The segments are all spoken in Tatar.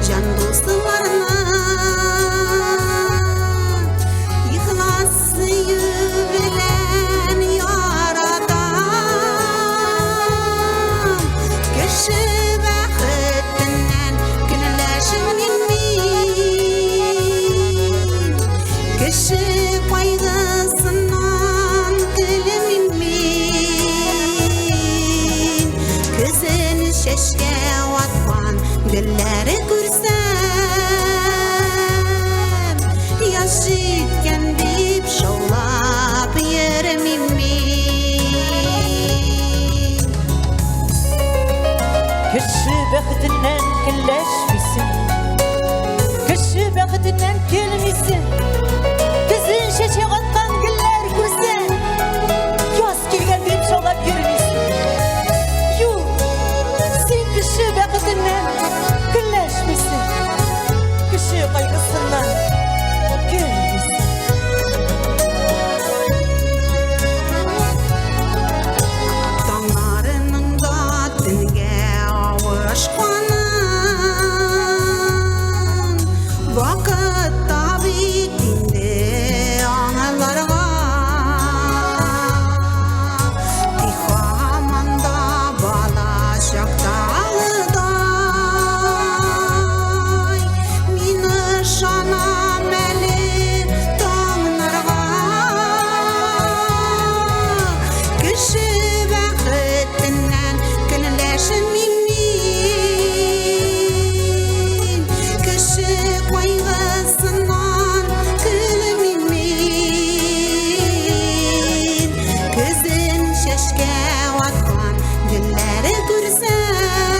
Җан дусларны ихлас сөю белән яратам. Кеше бәхетеннән көнләшмим мин. Кеше кайгысыннан көлмим мин. Көзен чәчкә аткан гөлләре күрсәм, яз җиткән дип шаулап йөрмим мин. Кеше бәхетеннән көнләшмисең, Кеше бәхетеннән көлмисең. Көзен чәчәк аткан гөлләр күрсәң, яз килгән дип шаулап йөрмисең. Юк, син кеше бәхетеннән көнләшмисең, Кеше кайгысыннан көлмисең. Таңнарының да төнгә авышканын Вакыт та бит инде аңларга. Тик һаман да бала чактагыдай мин ышанам әле таңнарга. Кеше бәхетеннән көнләшмим мин. Кеше кайгысыннан көлмим мин. Көзен чәчкә аткан гөлләре күрсәм,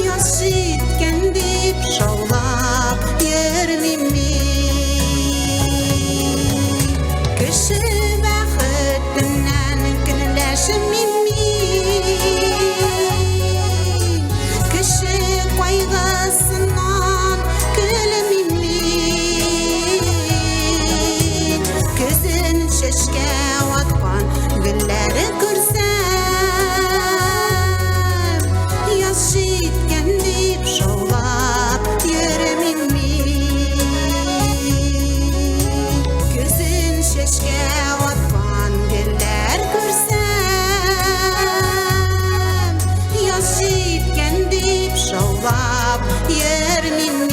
яз җиткән дип шаулап йөрмим мин. Кеше бәхетеннән көнләшмим мин. Кеше кайгысыннан көлмим мин. Көзен чәчкә аткан гөлләре күрсәм, яз җиткән дип шаулап йөрмим мин. Көзен чәчкә аткан гөлләр күрсәм, яз җиткән дип шаулап йөрмим.